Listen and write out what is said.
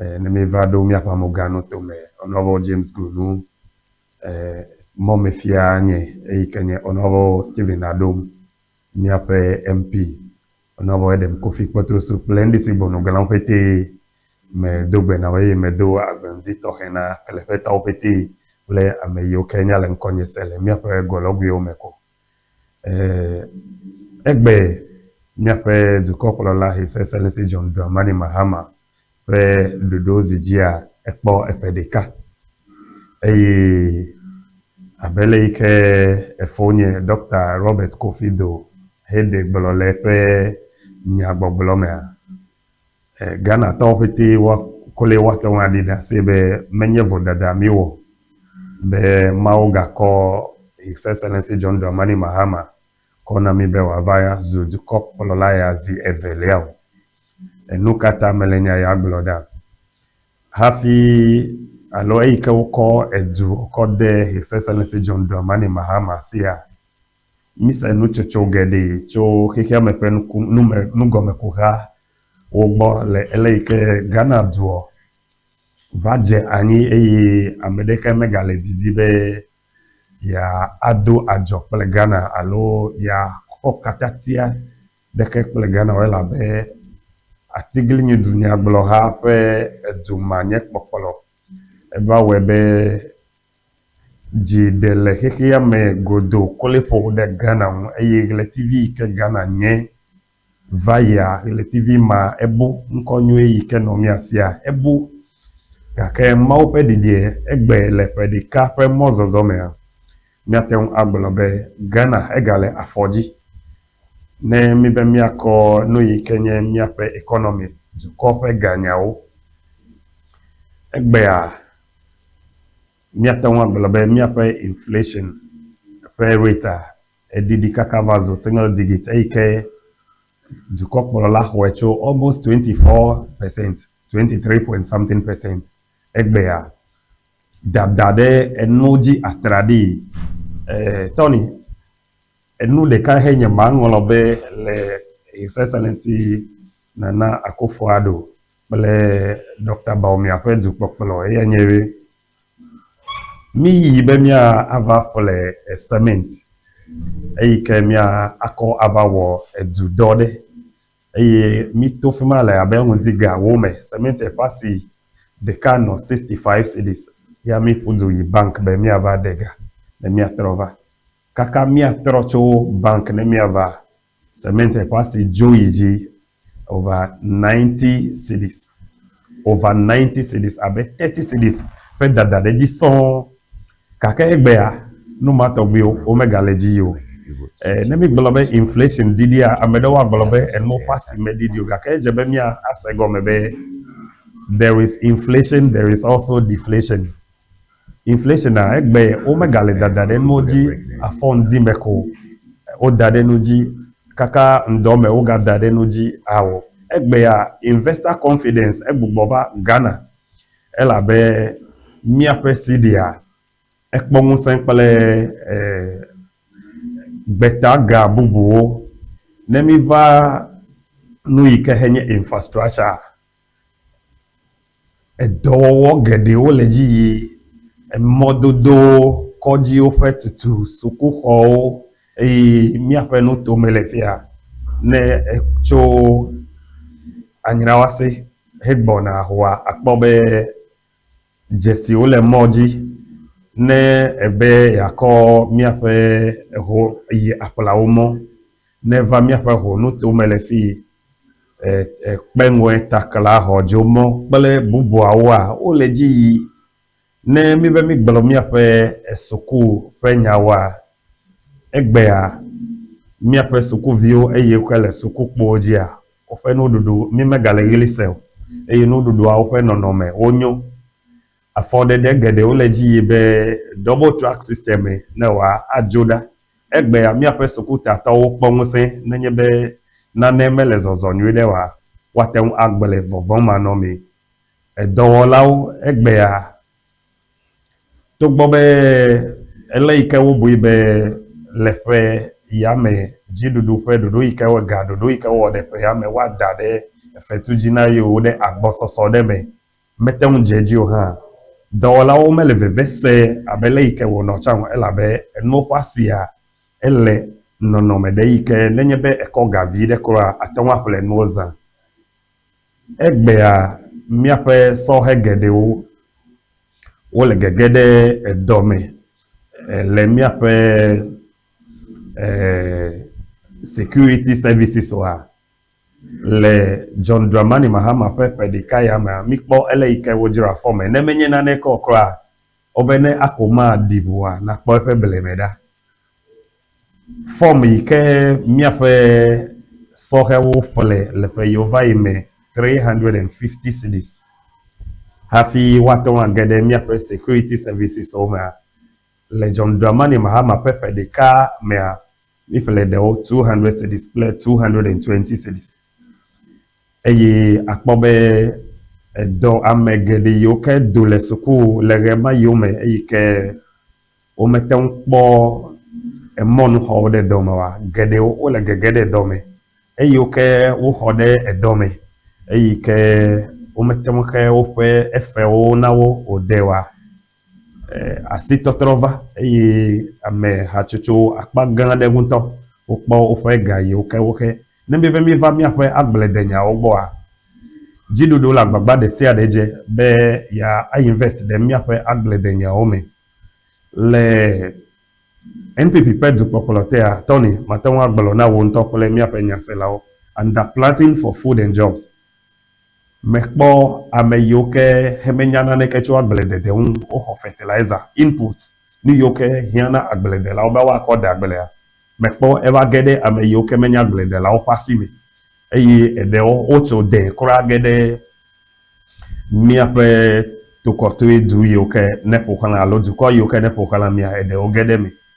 Ne míeva ɖo míaƒe amegã nutome, Honourable James Gunu, mɔmefia nye eyi ke nye Honourable Stephen Adom, míaƒe MP, Honourable Edem Kofi Kpotosu kple NDC gbɔnugãwo ƒete medo gbe na wo eye medo agbeŋdi tɔxɛ na keleƒetɔwo ƒete kple ame yiwo ke nya le ŋkɔnye se le míaƒe gɔlɔgoewo me ko. Egbe míaƒe dukɔkplɔla His Excellency John Dramani Mahama ƒe ɖoɖo zi dzia, ekpɔ eƒe ɖeka. Eye abe le yi ke efonye Ɖɔkta Robert Kofi Do heɖe gblɔ le eƒe nyagbɔgblɔ mea, Ghanatɔwo ƒete kloe woate ŋu aɖi ɖase be menye vodada míwɔ be Mawu gakɔ His Excellency John Dramani Mahama kɔ na mí be wòava zu dukɔkplɔla ya zi evelia o. Enu ka ta mele nya ya gblɔ ɖa? Hafi alo eyi ke wokɔ edu kɔ de His Excellency John Dramani Mahama sia, mise nutsotso geɖe tso xexeame ƒe nume nugɔmekuha wo gbɔ le ele yi ke Ghana duɔ va dze anyi eye ame ɖeke megale didi be yeado adzɔ kple Ghana alo yeaxɔ katatia ɖeke kple Ghana o elabe atiglinyi dunyagblɔha ƒe edu ma nye kpɔkplɔ. Eva wɔe be dzi ɖe le xexea me godoo kloe ƒo ɖe Ghana ŋu eye ɣletivi yi ke Ghana nye va yia, ɣletivi ma ebu ŋkɔ nyuie yi ke nɔ mía sia ebu. Gake Mawu ƒe ɖiɖie egbe le ƒe ɖeka ƒe mɔzɔzɔ mea, míate ŋu agblɔ be Ghana egale afɔ dzi. Ne míbe míakɔ nu yi ke nye míaƒe economy, dukɔ ƒe ganyawo, egbea míate ŋu agblɔ be míaƒe inflation ƒe rate-a eɖiɖi kaka va zu single digit eyi ke dukɔkplɔla xɔe tso almost 24%, 23 point something percent egbea dada ɖe enu dzi atraɖii. Tony, Enu ɖeka he nye maŋlɔ be le His Excellency Nana Akufo-Addo kple Ɖɔkta Bawumia ƒe dukpɔkplɔ eya nye be mí yi be mía ava ƒle cement eyi ke mía akɔ ava wɔ edu dɔ ɖe eye mí to fima le abe ŋdi ga wo me cement ƒe asi ɖeka nɔ 65 cedis ya mí ƒu du yi bank be mía va ɖe ga ne mía trɔ va. Kaka míatrɔ tso bank ne míava cement ƒe asi dzo yi dzi over 90 cedis, over 90 cedis abe 30 cedis ƒe dada ɖe edzi sɔŋ. Gake egbea nu ma tɔgbiwo womegale edzi yi o. E, ne mígblɔ be inflation ɖiɖia, ame ɖewo agblɔ be enuwo ƒe asi meɖiɖi o. Gake edze be míase egɔme be there is inflation, there is also deflation. Inflation-a, egbe womegale dada ɖe nuwo dzi afɔ ŋdi me ko woda ɖe nu dzi kaka ŋdɔ me wogada ɖe nu dzi ao. Egbea investor confidence egbugbɔ va Ghana elabe míaƒe cedi-a ekpɔ ŋusẽ kple gbetaga bubuwo. Ne míva nu yi ke henye infrastructure-a, Edɔwɔwɔ geɖewo le edzi yi, emɔdodowo, kɔdziwo ƒe tutu, sukuxɔwo eye míaƒe nutome le fia. Ne etso Anyrawase hegbɔna hoa, akpɔ be dzesiwo le mɔ dzi. Ne èbe yeakɔ míaƒe ho yi aƒlawo mɔ, ne eva míaƒe ho nutome le fii, kpeŋɔe, takla, xɔdzomɔ kple bubuawoa, wole edzi yi. Ne míbe mígblɔ míaƒe suku ƒe nyawoa, egbea míaƒe sukuviwo eye woke le sukukpowo dzia, woƒe nuɖuɖu mímegale ɣli se o eye nuɖuɖuawo ƒe nɔnɔme wonyo. Afɔɖeɖe geɖewo le edzi yi be double track system ne wòadzo ɖa. Egbea míaƒe sukutatɔwo kpɔ ŋusẽ nenye be nane mele zɔzɔ nyuiɖe oa, woate ŋu agblɔe vɔvɔ̃manɔmee. Edɔwɔlawo egbea, togbɔ be ele yi ke wobui be le ƒe ya me dziɖuɖu ƒe ɖoɖo yi ke ga ɖoɖo yi ke wowɔ ɖe ƒe ya me woada ɖe fetu dzi na yewo ɖe agbɔsɔsɔ ɖe me. mete ŋu dze edzi o hã, dɔwɔlawo mele veve se abe le yi ke wònɔ tsã o elabe enuwo ƒe asia ele nɔnɔme ɖe yi ke nenye be èkɔ ga vi ɖe kura, àte ŋu aƒle nuwo zã. Egbea míaƒe sɔhɛ geɖewo wole gege ɖe edɔ me le míaƒe security services oa? Le John Dramani Mahama ƒe ƒe ɖeka ya mea, míkpɔ ele yi ke wodzra fɔme. Ne menye naneke o kura, wobe ne akoma ɖi ʋua, nakpɔ eƒe bleme ɖa. Fɔm yi ke míaƒe sɔhɛwo ƒle le ƒe yiwo va yi me 350 cedis hafi woate ŋu age ɖe míaƒe security services wo mea, le John Dramani Mahama ƒe ƒe ɖeka mea, míƒle ɖewo 200 cedis kple 220 cedis. Eye akpɔ be edɔ ame geɖe yiwo ke do le suku le ɣemaɣiwo me eyi ke womete ŋu kpɔ emɔnu xɔ wo ɖe dɔ me oa, geɖewo wole gege ɖe dɔ me. Eyiwo ke woxɔ ɖe edɔ me eyi ke womete ŋu xe woƒe efewo na wo wòde oa, Asitɔtrɔ va eye ame hatsotso akpa gã aɖe ŋutɔ wokpɔ woƒe ga yiwo ke woxe. Ne míebe míeva míaƒe agbledenyawo gbɔa, dziɖuɖu le agbagba ɖe sia ɖe dze be yeainvest ɖe míaƒe agbledenyawo me. Le NPP ƒe dukpɔkplɔ tea, Tony, mate ŋu agblɔ na wò ŋutɔ kple míaƒe nyaselawo, Underplanting for food and jobs. Mekpɔ ame yiwo ke menya naneke tso agbledede ŋu woxɔ fertilizer, input, nu yiwo ke hiã na agbledelawo be woakɔ de agblea. Mekpɔ eva ge ɖe ame yiwo ke menye agbledelawo ƒe asi me eye eɖewo wotso dɛ kura ge ɖe míaƒe tokɔtoe du yiwo ke ne ƒo xlã alo dukɔ yiwo ke ne ƒo xlã mía eɖewo ge ɖe eme.